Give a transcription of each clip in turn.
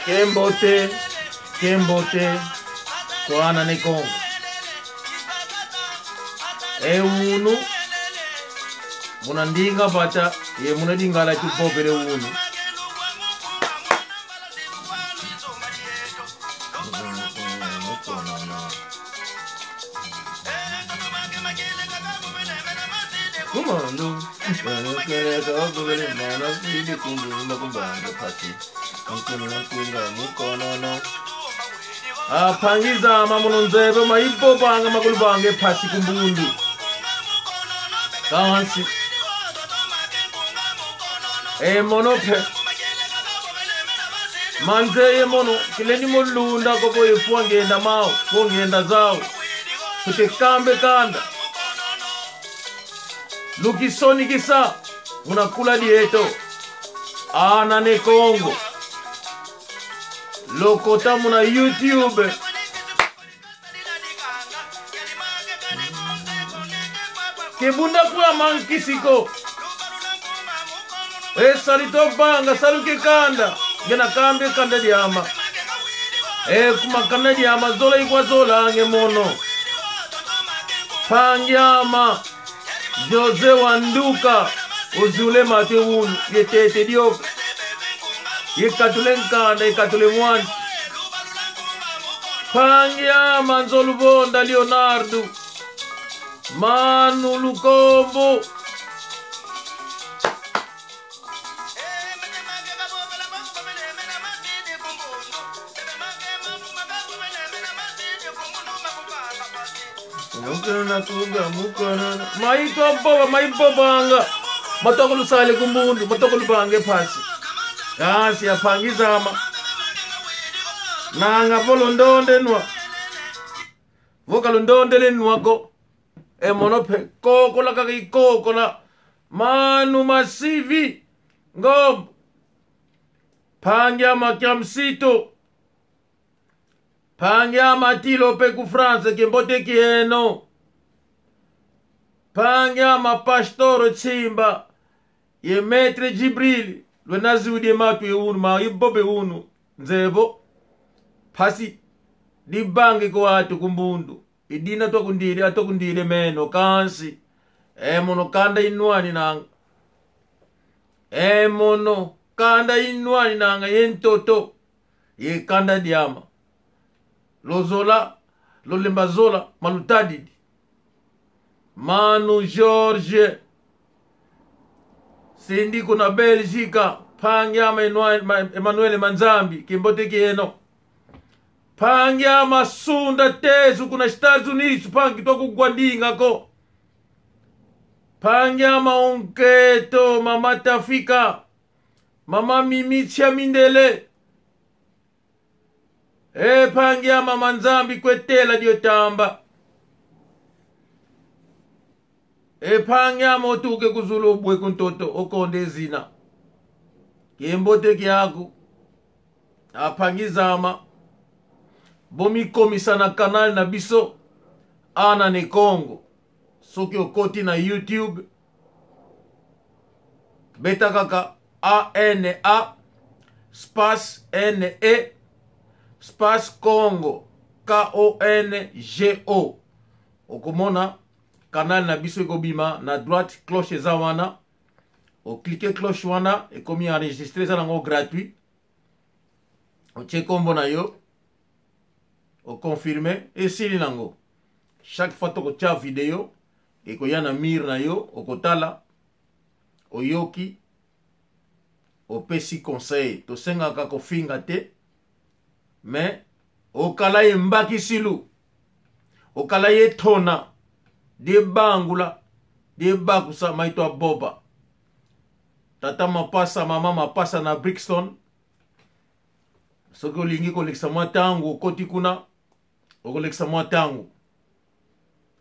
Kembote, kembote, kwana ne Kongo. Eunu muna ndinga pata ye muna dingala tupopele unu. Aphangizama munonzeve maipopanga makulubange phasi kumbundu kansi emonope manzeye mono kileni molunda koko yefuwa ngenda mao ko ngenda zao fute kambe kanda lukisonikisa munakula dieto ana ne Kongo lokota muna YouTube. Kebunda kwa mankisiko esalito banga saluke kanda ngena kambe kanda diama e kumakanda diama zola ikwa zola nge mono pangyama Jose Wanduka uzule mate unu yetete dioka yekatule nkanda yekatule mwana pangyama nzolubonda Leonardo Manu Lukombo maitoboba maibobanga matokolusale kumbundu matokolubange phasi kasi aphangizama nanga volondonde nwa vokalondondele nwako emono phe kokola kaka ikokola manu masivi ngombo phangyama kya msito phangyama tilo pe ku France kimbote kieno phangyama pastoro chimba ye maître Jibril lwenaziwidie matu eunu ma ibobe unu nzebo phasi dibange ko atu kumbundu idina tokundile atokundile meno kansi emono kanda inwani nanga emono kanda inwani nanga yentoto ye kanda diama lozola lolemba zola malutadidi manu George sindiko na Belgica pangyama Emmanuel Manzambi kimbote kieno pangyama sunda tezu kuna Estados Unidos pangi tokugwandingako pangyama onketo mama Tafika mama Mimi Mindele e pangyama Manzambi kwetela diotamba e pangyama otuke kuzulu obwe kuntoto okonde zina kembote kyaku apangizama bomikomisa na kanal na biso ana ne Kongo soki okoti na YouTube beta kaka ANA space NE space Congo KONGO okomona kanal na biso ekobima na droite cloche eza wana oklike cloche wana ekomi enregistre eza nango gratuit otie kombo na yo oconfirme esili nango chaque fois tokotia video ekoya na mire na yo okotala oyoki opesi conseil tosengaka kofinga te mais okala ye mbakisilu okala ye tona de bangula de bakusa maito aboba tata mapasa mama mapasa na Brixton soki olingi kolekisa mwa ntango okoti kuna okolekisa mwa ntango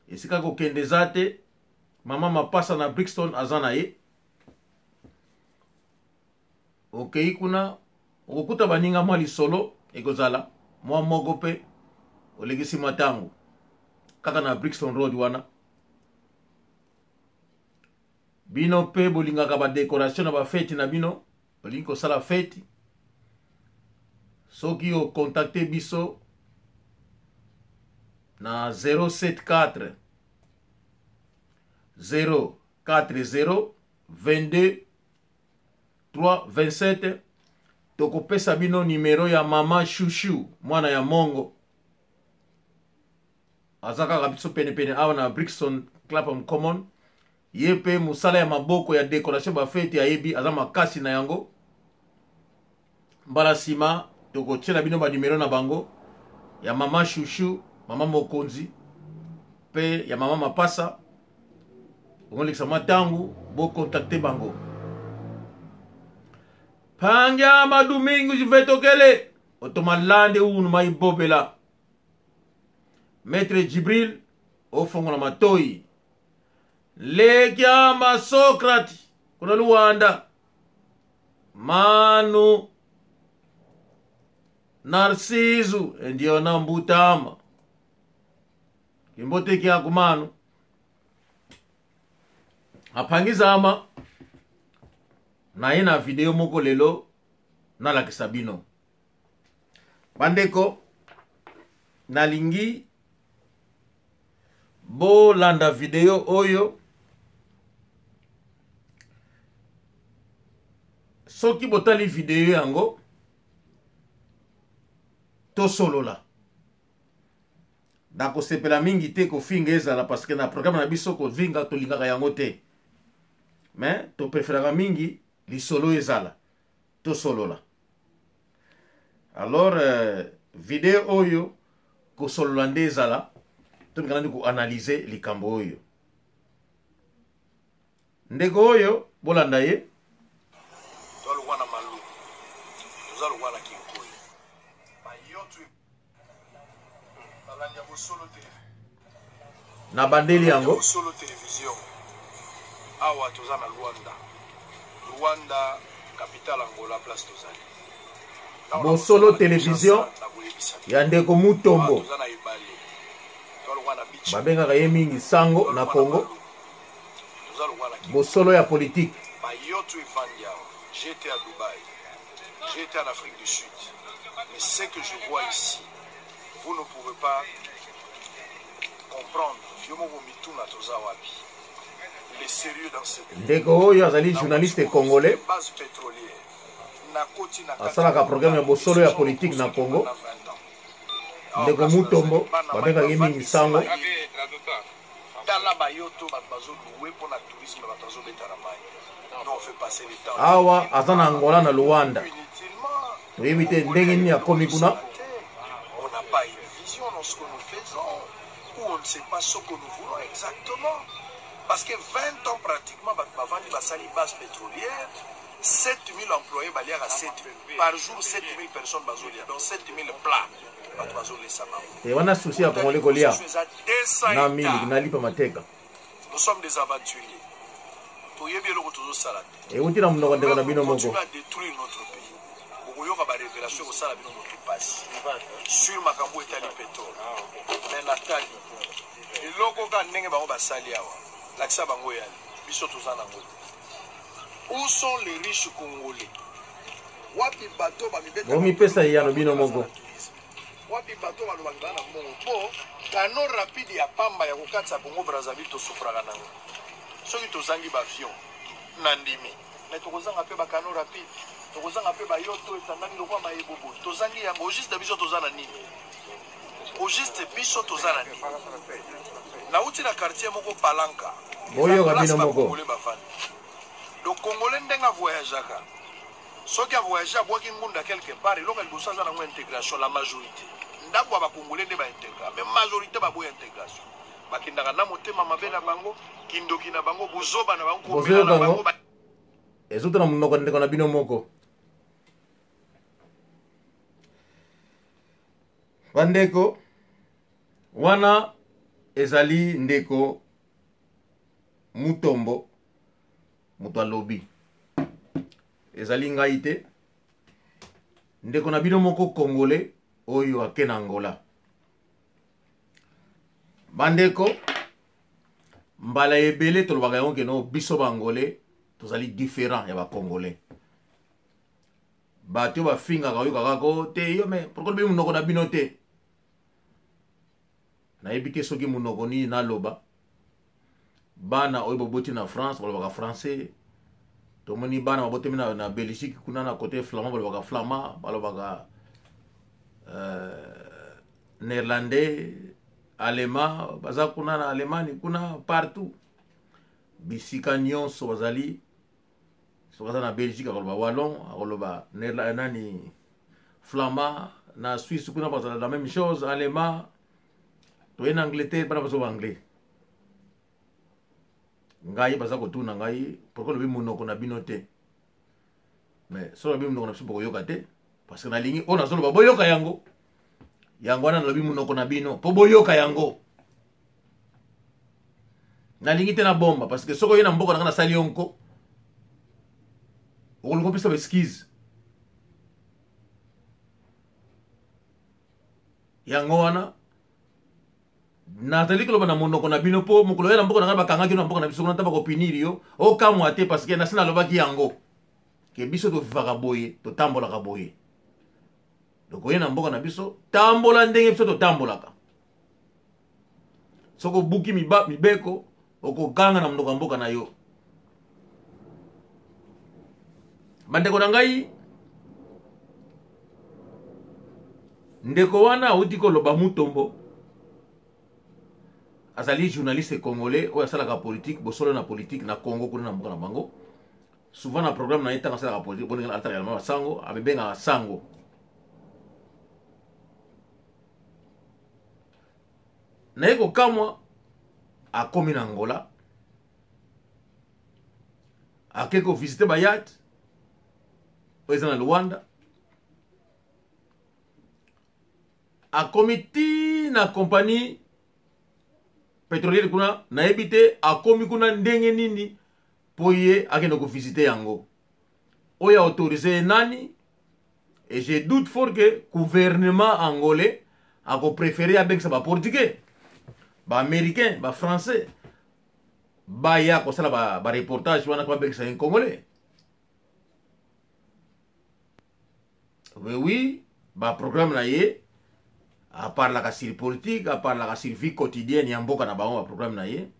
esika kokende eza te mama mapasa na Brixton aza na ye okei kuna okokuta baninga mwa lisolo ekozala mwa moko mpe olekisi mwa ntango kaka na Brixton Road wana bino mpe bolingaka badekoration na bafeti na bino bolingi kosala feti. Soki ocontacte biso na 074 040 22 3 27, tokopesa bino nimero ya mama Shushu, mwana ya Mongo. Aza kaka biso penepene awa na Brixton, Clapham Common. Ye mpe mosala ya maboko ya decoration bafete ayebi, aza makasi na yango. Mbala nsima tokotiela bino banimero na bango ya mama Shushu, mama Mokonzi, mpe ya mama Mapasa. Okolekisa mwa ntango bokontakte bango. Pangia madumingu jivetokele otomalande unu maibobela. Maître Djibril ofongola matoi. Lekia masokrati kuna Luanda. Manu Narciso ndio na mbutama. Kimboteki ya kumanu. Apangizama na ye na video moko lelo nalakisa bino. Bandeko, nalingi bolanda video oyo. Soki botali video yango, tosolola. Nakosepela mingi te kofinga ezala, parce que na programme na biso kovinga tolingaka yango te, mais topréféraka mingi lisolo ezala, tosolola. Alors video oyo kosolola nde ezala, tomeka nani koanalyse likambo oyo. Ndeko oyo bolanda ye. Toza na Maluku, toza lokwa na Kinkole, bayoto balandi ya Bosolo Tele Na bandeli yango. Bosolo Télévision. Awa toza na Luanda, Luanda capitale Angola, place tozali. Bosolo Télévision ya ndeko Mutombo, toza na ebale, toza lokwa na beach. Babengaka ye mingi Sango na Congo. Toza lokwa na Kinkole. Bosolo ya politike. Bayoto evandi awa. J'étais à Dubaï, j'étais en Afrique du Sud, mais ce que je vois ici, vous ne pouvez pas comprendre. Yo moko mituna, toza wapi? Les sérieux dans ce pays. Ndeko oyo azali journaliste congolais. Base pétrolière nakoti na kati. Asalaka programme ya Bosolo ya politike na Congo. Ndeko Mutombo, babengaka ye mingi Sango. Tala bayoto, bato bazoluwe mpona tourisme, bato bazobeta na mai. Nous, on fait passer le temps Awa aza na Angola, na Luanda. inutilement. Toyebi te ndenge nini akomi kuna. On n'a pas une vision dans ce que nous faisons, ou on ne sait pas ce que nous voulons exactement. Parce que 20 ans pratiquement, bavandi basali base pétrolière, 7000 employés baliaka 7 par jour, 7000 personnes bazolia, donc 7000 plats bato bazolesa bango. Te wana susi ya Congolais kolia Eza 200 na miliki hectares. na lipa mateka. Nous sommes des aventuriers. Toyebi eloko tozosala te. Euti na monoko ndeko na bino moko. Continue à détruire notre pays. Bokoyoka barévélation ekosala bino motu pasi sur makambo etali pétrole. Mais natali eloko kaka ndenge bango basali awa, lakisa bango eyali, biso toza nango te. Où sont les riches Congolais? Wapi bato bamibeta? Bomipesa eyano bino moko. Wapi bato balobaka baa na mbongo? Mpo canot rapide ya pamba ya kokatisa Congo Brazzaville, tosufraka nango. Soki tozangi baavion na ndimi, mais tokozanga mpe bacanot rapide, tokozanga mpe bayoto etandami lokwa mayebobo. Tozangi yango. Au juste biso toza na nini? Au juste biso toza na nini? Nauti na quartier moko, Palanka. Boyoka bino moko. Bacongolais bavandi. Donc Congolais, ndenge avoyageaka, soki avoyage, abwaki ngunda quelque part, eloko ya liboso aza nango intégration. La majorité, ndako ya bacongolais nde baintégra, mais majorité baboya intégration. Bakendaka na motema mabe na bango, kindoki na bango, buzoba na bango, komela Bozoyoka na bango. yango ezota na monoko ndeko na bino moko. Bandeko, wana ezali ndeko Mutombo moto alobi, ezali ngai te. Ndeko na bino moko congolais oyo ake na Angola. Bandeko, mbala ebele tolobaka yango keno biso Baangolais tozali différent ya Bacongolais. Bato oyo bafingaka oyokaka ko te yo me pourquoi lobi monoko na bino te? Nayebi te soki monoko nini naloba. Bana oyo boboti na France balobaka français. Tomoni bana babotami na, na Belgique kuna na côté flamand balobaka flamand, balobaka néerlandais, allemand, baza kuna na Allemagne kuna partout. Bisika nyonso bazali. Soki aza na Belgique akoloba wallon, akoloba nani flamand, na Suisse kuna bazala la même chose, allemand. Toye na Angleterre bana bazoba anglais. Ngai baza kotuna ngai pourquoi lobi monoko na bino te? Mais soki lobi monoko na biso bokoyoka te, parce que nalingi oyo nazoloba boyoka yango. Yango wana nalobi monoko na bino mpo boyoka yango. Nalingi te na bomba, parce que soki oye na mboka na ngai nasali yo nko, okoluka opesa ba excuse. Yango wana nazali koloba na monoko na bino mpo mokolo ya na mboka na ngai bakangaki yo na mboka na biso kuna ntango bakopiniri yo okamwa te, parce que nasi nalobaki yango ke biso tovivaka boye, totambolaka boye. Donc oye na mboka na biso, tambola ndenge biso totambolaka. Soki obuki mibeko, okoganga na monoko ya mboka na yo. Bandeko na ngai, ndeko wana auti koloba Mutombo azali journaliste congolais oyo asalaka politique, bosolo na politique na Congo kuna na mboka na bango. Souvent na programme na ye ntango asalaka politique, boninga atalaka elamba basango, amibengaka sango. Naye kokamwa, akomi na Angola, ake kovisite bayate oyo eza na Luanda, akomi ti na compagnie pétrolière kuna, nayebi te akomi kuna ndenge nini mpo ye akende kovisite yango. Oyo autorise ye nani? Et je doute fort que gouvernement angolais akopréféré abengisa baportugais, baaméricain, bafrançais baya kosala bareportage wana, babengisa ye congolais. Oui, oui, baprogramme na ye aparlaka sur politique, aparlaka sur vie quotidienne ya mboka na bango, baprogramme na ye.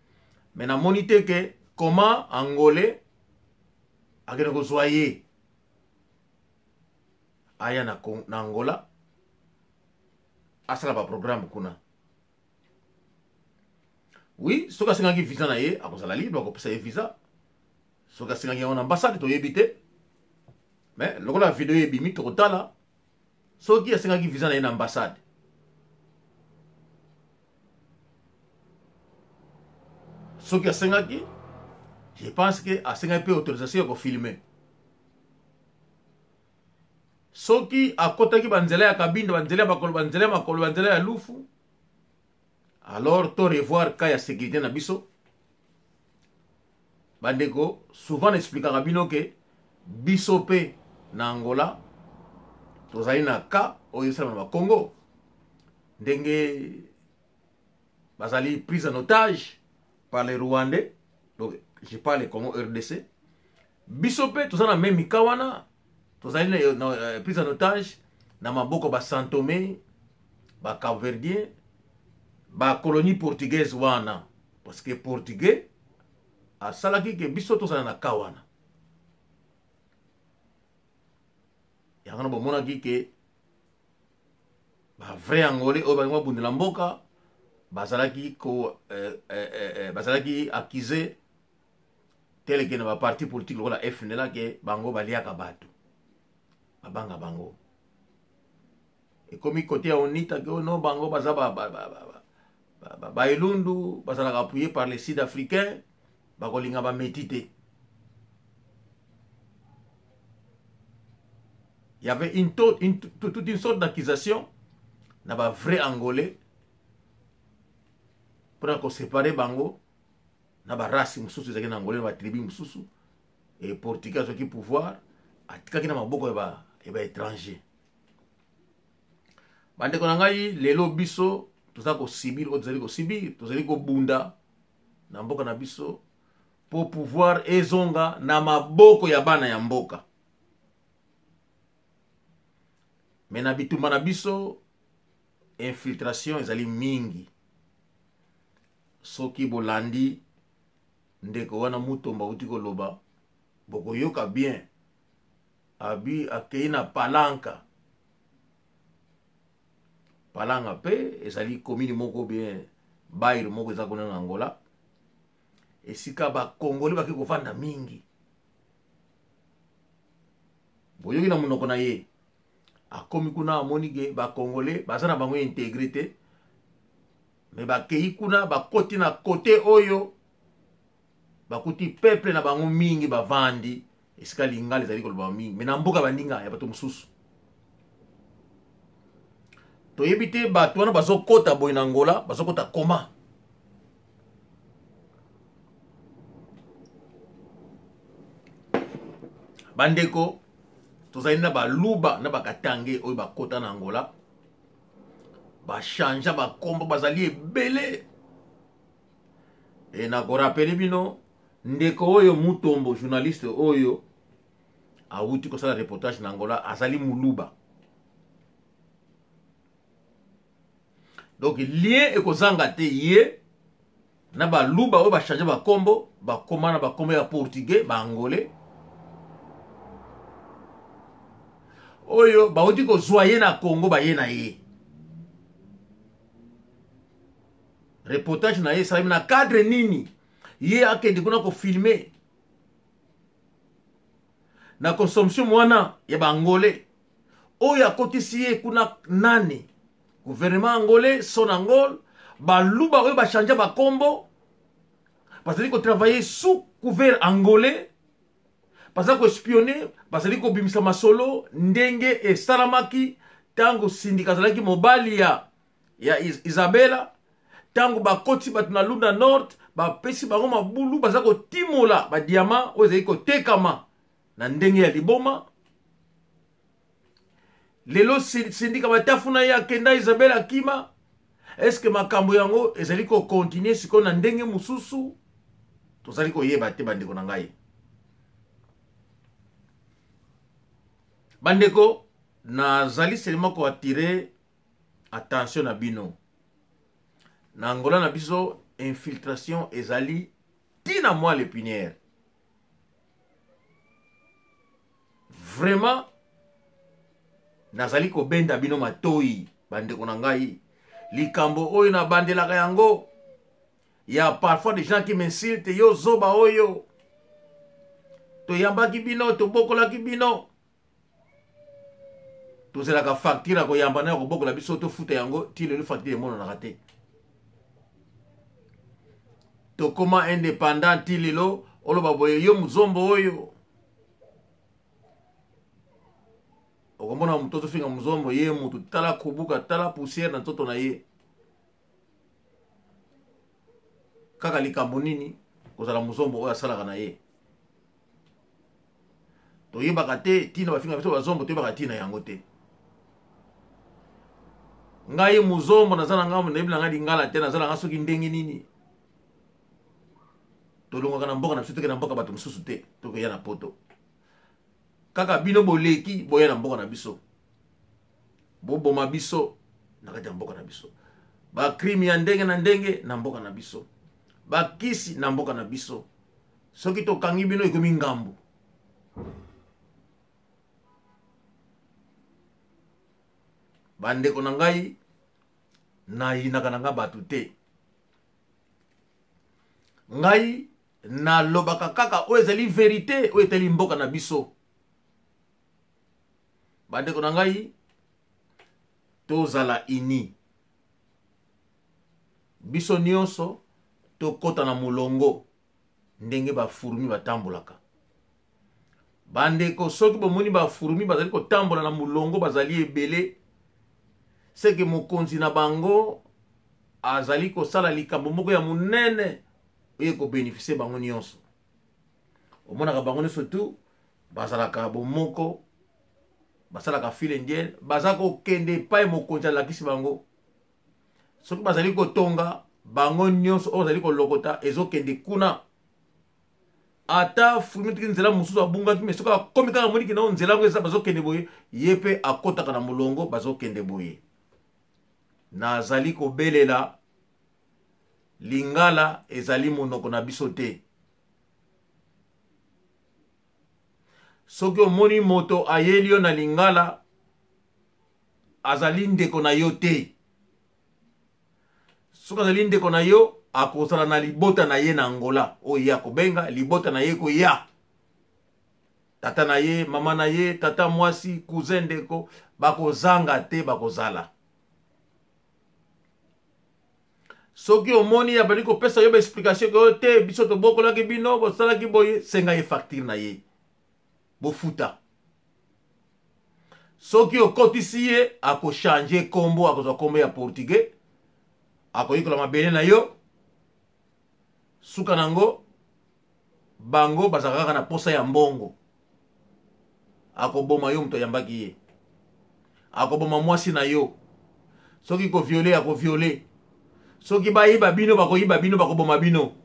Mais namoni te ke comment angolais akende kozwa ye aya na, na Angola asala baprogramme kuna. Oui, soki asengaki visa na ye, akozala libre, akopesa ye visa. Soki asengaki yango na ambassade, toyebi te. Mais lokola video ebimi, tokotala soki asengaki visa na ye na ambassade. Soki asengaki, je pense que asengaki mpe autorisation ya kofilme. Soki akotaki banzela ya Kabinda, banzela ya makolo, banzela ya makolo, banzela ya Lufu, alors to revoir cas ya sécurité na biso. Bandeko, souvent naexplikaka bino ke biso mpe na Angola tozali na cas oyo esalama na Bakongo, ndenge bazali prise en otage par les Rwandais. Donc je parle Congo RDC. Biso mpe toza na même cas wana, tozali na, na prise en otage na maboko ba Santomé, ba Cap-Verdien, ba colonie portugaise wana, parce que portugais asalaki ke biso tozala na cas wana. Yango na bomonaki ke ba vrai angolais oyo balingi babundela mboka bazalaki ko bazalaki accusé teleke na baparti politique lokola FNLA ke bango baliaka bato, babanga bango. Ekomi kote ya UNITA ke no bango baza baelundu, bazalaka appuyé par les sud africains, bakolinga bameti te. Il y avait toute une sorte d'accusation na ba vrai angolais mpona kosepare bango na barasi mosusu ezalaki na Angola, na batribu mosusu. E portugais azwaki pouvoir, atikaki na maboko ya baétranger. Bandeko na ngai, lelo biso toza kosibir oyo tozali kosibir, tozali kobunda na mboka na biso mpo pouvoir ezonga na maboko ya bana ya mboka. Me na bitumba na biso infiltration ezali mingi. Soki bolandi ndeko wana Mutombo auti koloba, bokoyoka bien. Abi akei na Palanka. Palanga pe ezali commune moko bien baire moko eza kuna na Angola, esika ba Congolais bake kovanda mingi. Boyoki na monoko na ye, akomi kuna amoni ke ba Congolais baza na bango intégré te, me bakei kuna bakoti na kote oyo bakuti peuple na bango mingi bavandi esika lingala ezali koloba mingi, me na mboka baninga ya bato mosusu toyebi te. Bato wana bazokota boye na Angola, bazokota koma bandeko. Tozali na baluba na bakatange oyo bakota na Angola, bachangea bakombo, bazali ebele. E nakorapele bino ndeko oyo Mutombo, journaliste oyo awuti kosala reportage na Angola, azali muluba. Donc lien ekozanga te ye na baluba oyo bachange bakombo, bakoma na bakombo ya portugais, baangolais oyo bauti kozwa ye na Congo, baye na ye. Reportage na ye esalami na cadre nini? Ye akende kuna kofilme na consomption wana ya baangolais oyo akotisi ye kuna nani? Gouvernement angolais, son angol, baluba oyo bachange bakombo bazali kotravailler sous couvert angolais, bazali koespionne, bazali kobimisa masolo ndenge esalamaki ntango Sindika azalaki mobali ya Isabela, ntango bakoti bato na Lunda Nord, bapesi bango mabulu, baza kotimola badiama oyo ezali kotekama na ndenge ya liboma. Lelo Sindika batafu na ye akenda, Isabela akima. Eske makambo yango ezali kokontinue sikoyo na ndenge mosusu? Tozali koyeba te, bandeko na ngai. Bandeko, nazali seulement koatire attention na bino. Na Angola na biso infiltration ezali ntina mwa lepinière. Vraiment nazali kobenda bino matoi, bandeko na ngai. Likambo oyo nabandelaka yango, ya parfois des gens qui m'insultent: yo zoba oyo, toyambaki bino, tobokolaki bino, tozelaka facture ya koyamba na ya kobokola biso, tofuta yango. Ti lelo facture emonanaka te. Tokoma indépendant, ti lelo oloba boye: yo muzombo oyo. Okomona moto ozofinga muzombo, ye motu tala kubuka, tala poussière na nzoto na ye. Kaka likambo nini kozala muzombo oyo asalaka na ye, toyebaka te ntina bafinga biso bazombo, toyebaka ntina yango te. Ngai muzombo naza na ngambo, nayebi na ngai lingala te, naza na ngai soki ndenge nini. Tolongwaka na mboka na biso, toke na mboka bato mosusu te. Tokoya na poto kaka bino boleki, boya na mboka na biso, boboma biso na kati ya mboka na biso, bakrime ya ndenge na ndenge na mboka na biso, bakisi na mboka na biso. Soki tokangi bino, ekomi ngambo. Bandeko na ngai, nayinaka na ngai bato te. Ngai nalobaka kaka oyo ezali verite oyo etali mboka na biso. Bandeko na ngai, tozala ini, biso nyonso tokɔta na molongo ndenge bafurmi batambolaka. Bandeko, soki bomoni bafurmi bazali kotambola na molongo, bazali ebele, seke mokonzi na bango azali kosala likambo moko ya monene oyo ekobenefisie bango nyonso. Omonaka bango nyonso tu bazalaka bomoko, basalaka file indienne, baza kokende epai mokonzi alakisi bango. Soki bazali kotonga, bango nyonso oyo bazali kolokota ezokende kuna. Ata fumitiki nzela mosusu abungaki, me soki akomi kaka amoniki nao nzela yango eza bazokende boye, ye mpe akotaka na molongo bazokende boye. Nazali kobelela lingala ezali monoko na biso te. Soki omoni moto ayeli yo na lingala, azali ndeko na yo te. Soki azali ndeko na yo, akozala na libota na ye na Angola oyo ye akobenga libota na ye koya, tata na ye, mama na ye, tata mwasi, cousin, ndeko, bakozanga te, bakozala. Soki omoni abandi kopesa yo baexplication ke oyo te, biso tobokolaki bino, bosalaki boye, senga ye facture na ye, bofuta. Soki okotisi ye, akochange kombo, akozwa kombo ya portugais, akoyekola mabele na yo. Suka nango, bango bazalaka kaka na posa ya mbongo. Akoboma yo moto ayambaki ye, akoboma mwasi na yo, soki koviole akoviole, soki bayiba bino bakoyiba bino, bakoboma bino.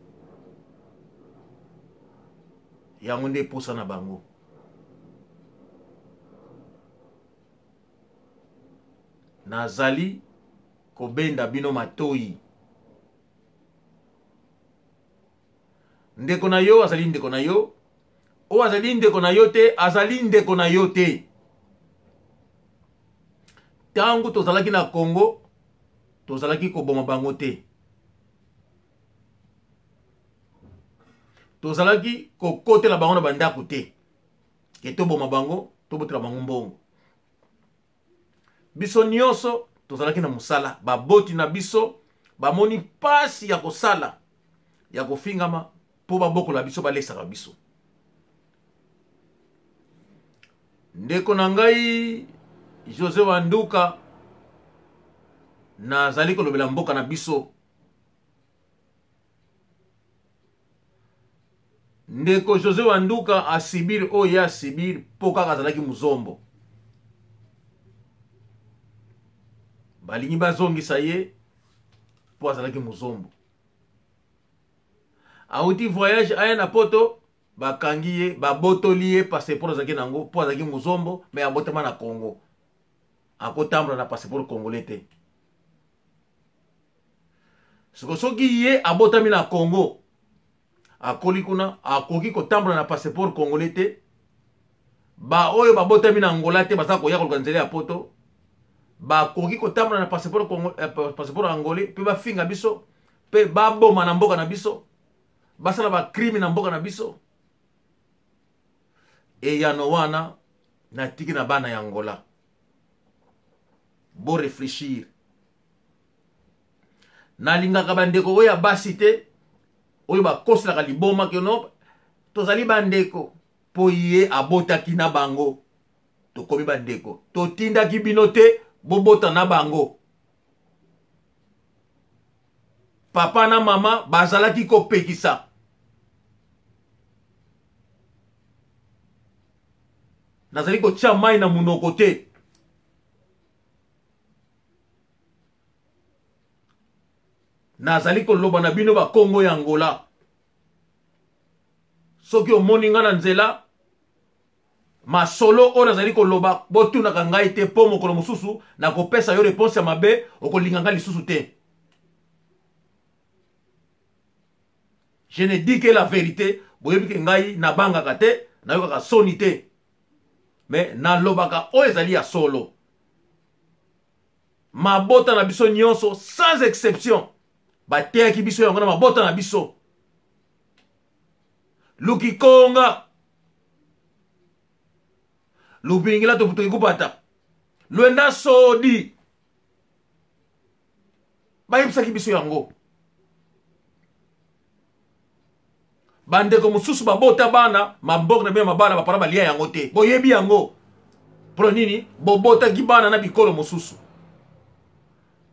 Yango nde posa na bango. Nazali kobenda bino matoyi. Ndeko na yo azali ndeko na yo, oyo azali ndeko na yo te azali ndeko na yo te. Ntango tozalaki na Congo, tozalaki koboma bango te, tozalaki kokotela bango na bandako te ke toboma bango, tobotela bango mbongo. Biso nyonso tozalaki na mosala, baboti na biso bamoni mpasi ya kosala, ya kofingama mpo babokola biso, balesaka biso. Ndeko na ngai Jose Wanduka, nazali kolobela mboka na biso. Ndeko Jose Wanduka asibir oyo ye asibir mpo kaka azalaki muzombo, balingi bazongisa ye mpo azalaki muzombo. Auti voyage aya na poto, bakangi ye, babotoli ye passeport azalaki nango mpo azalaki muzombo, me abotama na Congo, akotambola na passeport congolais te. Siko soki ye abotami na Congo, akoli kuna, akoki kotambola na passeport congolais te. Baoyo babotami na Angola te, baza koya koluka nzela ya poto, bakoki kotambola na passeport Congo, passeport angolais, mpe bafinga biso, mpe baboma na mboka na biso, basala bacrime na mboka na biso. Eyano wana natiki na bana ya Angola, bo réfléchir. Nalingaka bandeko oyo ya basi te, oyo bakoselaka liboma keno tozali bandeko mpo ye abotaki na bango, tokomi bandeko. Totindaki bino te bobota na bango. Papa na mama bazalaki kopekisa. Nazali kotia mai na monoko te. Nazali koloba na bino bakongo ya Angola. Soki omoni nga na nzela, masolo oyo nazali koloba botunaka ngai te, mpo mokolo mosusu nakopesa yo reponse ya mabe, okolinga ngai lisusu te. Je ne dis que la vérité. Boyebi ke ngai nabangaka te, nayokaka soni te, me nalobaka oyo ezali ya solo. Mabota na biso nyonso sans exception bateyaki biso yango na mabota na biso. Lukikonga lubingila toputuki kupata lwenda sodi, bayebisaki biso yango. Bandeko mosusu babota bana maboko na bino mabala, bapara balia yango te, boyebi yango mpo nini? Bobotaki bana na bikolo mosusu.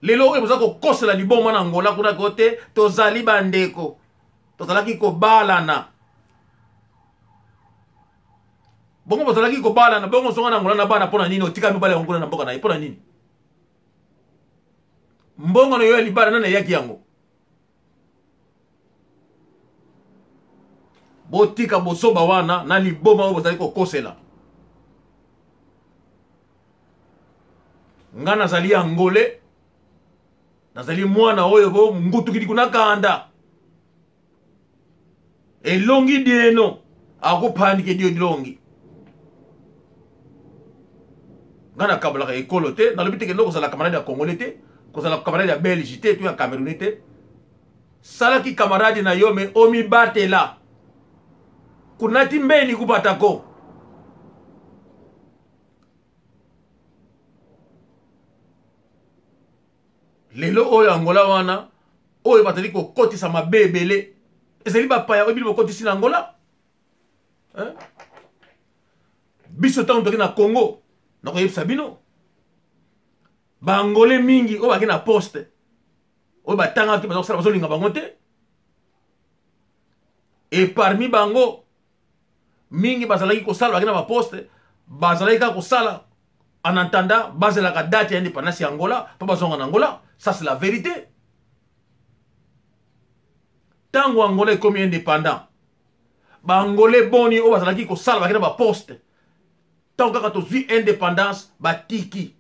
Lelo oyo boza kokosela liboma na Angola kuna ko te, tozali bandeko, tozalaki kobalana. Bongo bozalaki kobalana, bongo ozonga na Angola na bana mpo na nini? Otika mibali yango kuna na mboka na ye mpo na nini? Mbongo na yo ya libala nani eyaki yango? Botika bozoba wana na liboma oyo bozali kokosela. Nga nazali Angolais, nazali mwana oyo bo ngutukidi kuna kanda elongi dieno akopandike dio dilongi. Nga nakabolaka ekolo te, nalobi te kende kozala camarade ya Congolais te, kozala camarade ya Belge te to ya Camerounais te. Salaki camarade na yo me omibatela kunati mbeni kupatako. Lelo oyo Angola wana oyo bazali kokotisa mabe ebele ezali bapaya oyo bino bokotisi na Angola, hein? Biso ntango toki na Congo, nakoyebisa bino baangolais mingi oyo baki na poste oyo batangaki baza kosala bazolinga bango te. E parmi bango mingi bazalaki kosala baki na baposte, bazalaki kaka kosala en attendant bazelaka date ya indépendance ya Angola mpo bazonga na Angola. Ça, c'est la vérité. Ntango Angola ekomi indépendant, baangolais boni oyo bazalaki kosala baki na baposte, ntango kaka tozwi indépendance, batiki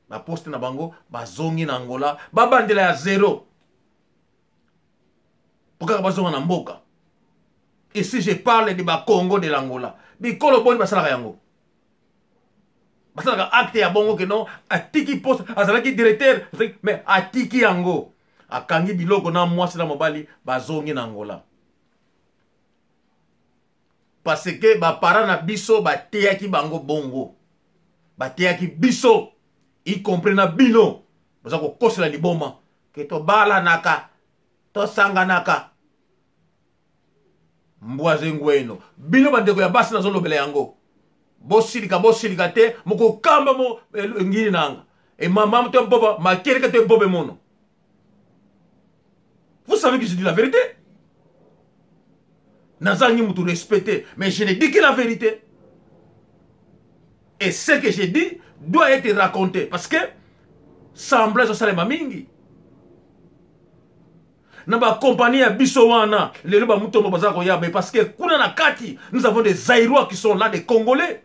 baposte na bango, bazongi na Angola, babandela ya zero mpo kaka bazonga na mboka. Et si je parle de bacongo de l'Angola, bikolo boni basalaka yango? Basalaka acte ya bongo ke non, atiki poste, azalaki directeur mais atiki yango, akangi biloko na mwasi na mobali, bazongi na Angola, parce que baparent na biso bateyaki bango bongo, bateyaki biso, y compris na bino baza kokosela liboma ke tobalanaka, tosanganaka mbwa zengweno. Bino bandeko ya basi, nazolobela yango, bosilika bosilika te, mokokamba mo ngini nanga e mama to boba makeleka to ebobe mono. Vous savez que je dis la vérité. Nazangi mutu respecté, mais je ne dis que la vérité, et ce que je dis doit être raconté, parce que semblant ezosalema mingi na bakompagnie ya biso wana. Lelo bamutombo baza koya, mais parce que kuna na kati nous avons des Zaïrois qui sont là, des Congolais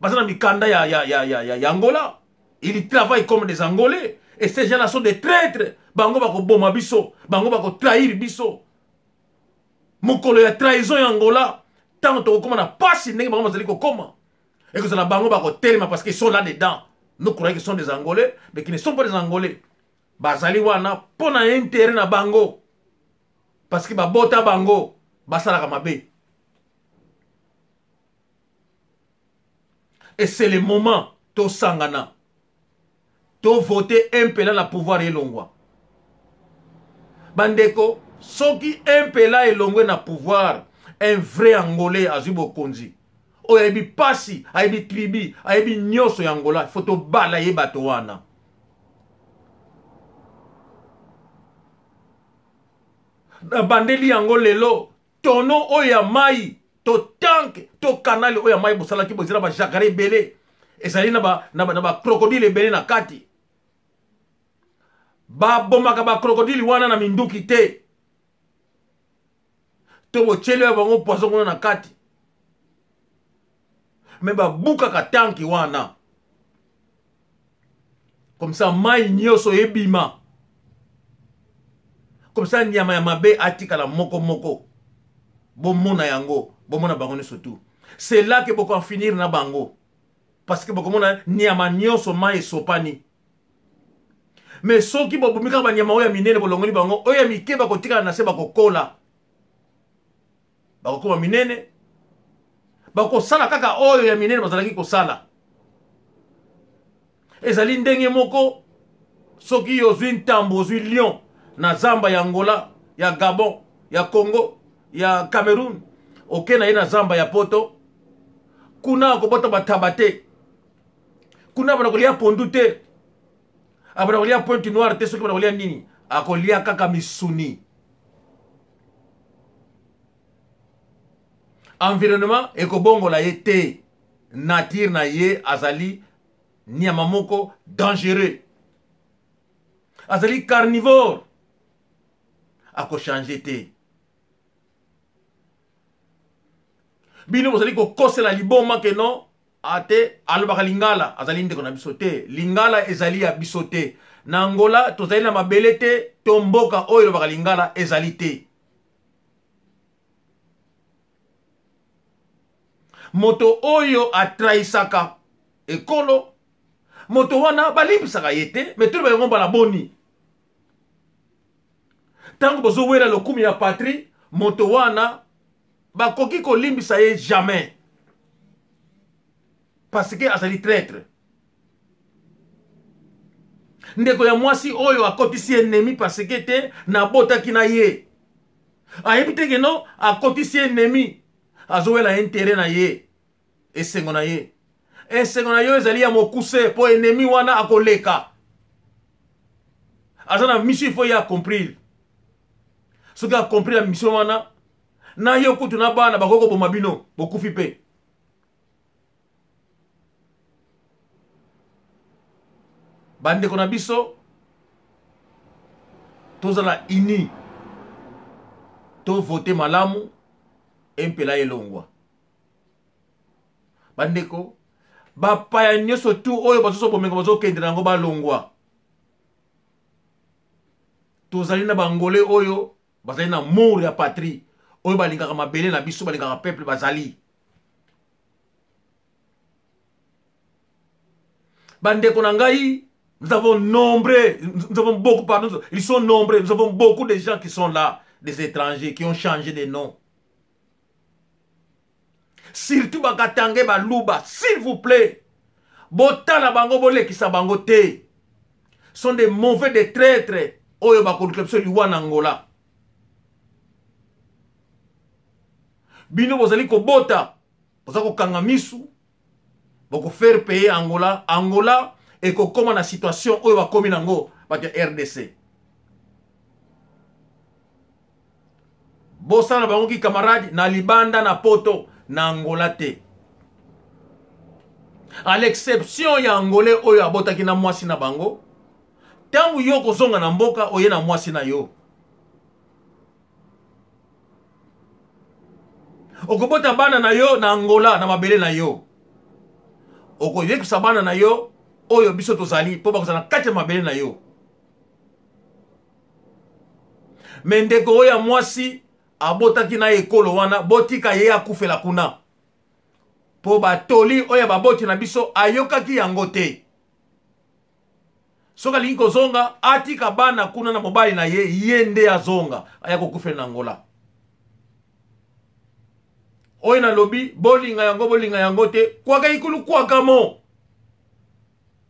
baza na mikanda ya Angola. Ils travaillent comme des Angolais et ces gens-là sont des traîtres. Bango bakoboma biso, bango bakotrahir biso. Mokolo ya trahison ya Angola, ntango tokokóma na pasi ndenge bango bazali kokóma, ekozala bango bakotelema, parce qu'ils sont là dedans. Nous croyons qu'ils sont des Angolais, mais qui ne sont pas des Angolais. Bazali wana mpo na intérêt na bango, parce que babota bango basalaka mabe. Et c'est le moment tosangana, tovote MPLA na pouvoir elongwa. Bandeko, soki MPLA elongwe na pouvoir, un vrai Angolais azwi bokonzi oyo ayebi pasi, ayebi tribu, ayebi nyonso ya Angola, faut tobala ye bato wana. Nabandeli yango lelo. Tono oyo ya mai to tanke to kanali oyo ya mai bosalaki, bo ezali na bajakare ebele, ezali na bacrocodile ebele na kati. Babomaka bacrocodile wana na minduki te to botyeli ya bango poison kuna na kati, me babukaka tanki wana comme ça mai nyonso ebima, comme ça nyama ya mabe atikala moko moko. Bomona yango, bomona bango nyonso tout. C'est là que boko en finir na bango, parce que bokomona nyama nyonso mai esopani. Mais soki bobomi kaka banyama oyo ya minene, bolongoli bango, oyo ya mike bakotikala na se, bakokola, bakokoma minene, bakosala kaka oyo ya minene bazalaki kosala. Ezali ndenge moko soki ozwi ntambo, ozwi lion na zamba ya Angola, ya Gabon, ya Congo, ya Cameroun, oke na ye na zamba ya Poto, kuna akobota bataba te, kuna abana kolia pondu te, abana kolia pointe noire te. Soki bana kolia nini? Akolia kaka misuni. Environnement ekobongola ye te, nature na ye. Azali nyama moko dangereux, azali carnivore, akochange te. Bino bozali kokosela liboma ke non ate alobaka lingala, azali ndeko na biso te. Lingala ezali ya biso te. Na Angola tozali na mabele te, to mboka oyo elobaka lingala ezali te. Moto oyo atrahisaka ekolo, moto wana balimbisaka ye te. Me toloba yango mbala boni? Ntango bozowela lokumu ya patrie, moto wana bakoki kolimbisa ye jamais, parce que azali traître. Ndeko ya mwasi oyo akotisi ennemi parce que te nabotaki na ye, ayebi te ke non akotisi ennemi, azowela intérêt na ye, esengo na ye. Esengo na yo ezali ya mokuse, mpo ennemi wana akoleka. Aza na mission, il faut ye accomplir. Soki accomplir la mission wana, na yo kutu na bana bakoki koboma bino, bokufi mpe. Bandeko na biso, tozala uni, tovote malamu, empela elongwa. Bandeko, bapaya nyonso tu oyo bazoso bomengo bazokende na yango, balongwa. Tozali na bangole oyo bazali na amour ya patrie, oyo balingaka mabele na biso, balingaka peuple, bazali. Bandeko na ngai, nous avons nombreux, nous avons beaucoup, pardon, ils sont nombreux, nous avons beaucoup de gens qui sont là, des étrangers qui ont changé de nom. Surtout bakatange, baluba, s'il vous plaît, botala bango, bolekisa bango te. Sont des mauvais, des traîtres oyo bakoluka biso liwa na Angola. Bino bozali kobota, boza kokanga misu, bokofaire payer Angola. Angola ekokóma na situation oyo bakomi nango bato ya RDC. Bosala bango ki camarade na libanda, na poto, na Angola te, à l'exception ya Angolais oyo abotaki na mwasi na bango. Ntango yo kozonga na mboka, oye na mwasi na yo, okobota bana na yo na Angola, na mabele na yo, okoyebisa bana na yo oyo biso tozali, mpo bakozala na kati ya mabele na yo. Me ndeko oyo ya mwasi abotaki na ekolo wana, botika ye akufela kuna, mpo batoli oyo baboti na biso ayokaki yango te. Soki alingi kozonga, atika bana kuna na mobali na ye, ye nde azonga, aya kokufela na Angola. Oyo nalobi, bolinga yango, bolinga yango te, kwaka ikulu kwakamo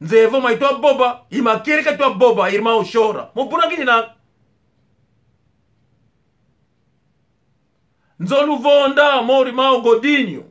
nzevo maitwa boba imakereka twa boba irma oshora mopuna na nzoluvonda mori mao godinho.